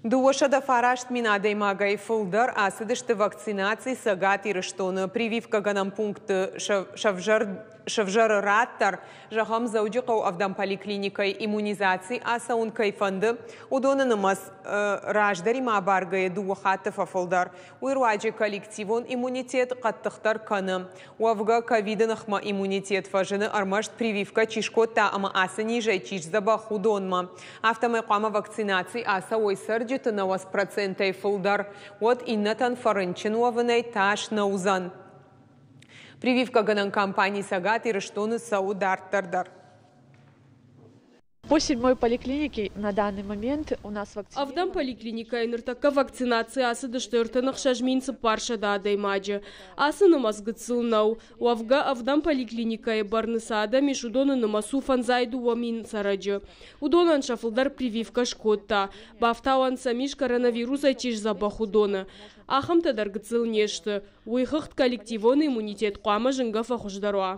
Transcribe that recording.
209 000 адӕймагӕй фылдӕр ацыдысты вакцинаци Цӕгат Ирыстоны. Прививкӕгӕнӕн пунктты сӕвзӕры рад дӕр. Зӕгъӕм, Дзӕуджыхъӕуы ӕвдӕм поликлиникӕйы иммунизаци ацӕуын кӕй фӕнды, уыдоны нымӕц раздӕримӕ абаргӕйӕ дыууӕ хатты фӕфылдӕр. Уый руаджы коллективон иммунитет хъӕддыхдӕр кӕны. Уӕвгӕ, ковиды ныхмӕ иммунитет фӕзыны ӕрмӕст прививкӕ чи скодта ӕмӕ ацы низӕй чи сдзӕбӕх, уыдонмӕ. Афтӕмӕй хъуамӕ вакцинаци ацӕуой цӕрджыты 90%-ӕй фылдӕр, уӕд иннӕтӕн фӕрынчын уӕвынӕй тас нӕ уыдзӕн. Прививкӕгӕнӕн кампани Цӕгат Ирыстоны цӕуы дарддӕр дӕр. По седьмой поликлинике на данный момент у нас Ӕвдӕм поликлиникӕйы ныртӕккӕ вакцинаци ацыдысты 36 400 адӕймаджы. Ацы нымӕц гыццыл нӕу. Уӕвгӕ, ӕвдӕм поликлиникӕйы бӕрны цы адӕм ис, уыдоны нымӕц у 52 000 цӕрӕджы. Уыдонӕн сӕ фылдӕр прививкӕ скодта. Бафтауӕн сӕм ис, коронавирусӕй чи сдзӕбӕх, уыдоны. Ахӕмтӕ дӕр гыццыл не сты. Уый хыгъд коллективон иммунитет хъуамӕ зынгӕ фӕхуыздӕр уа.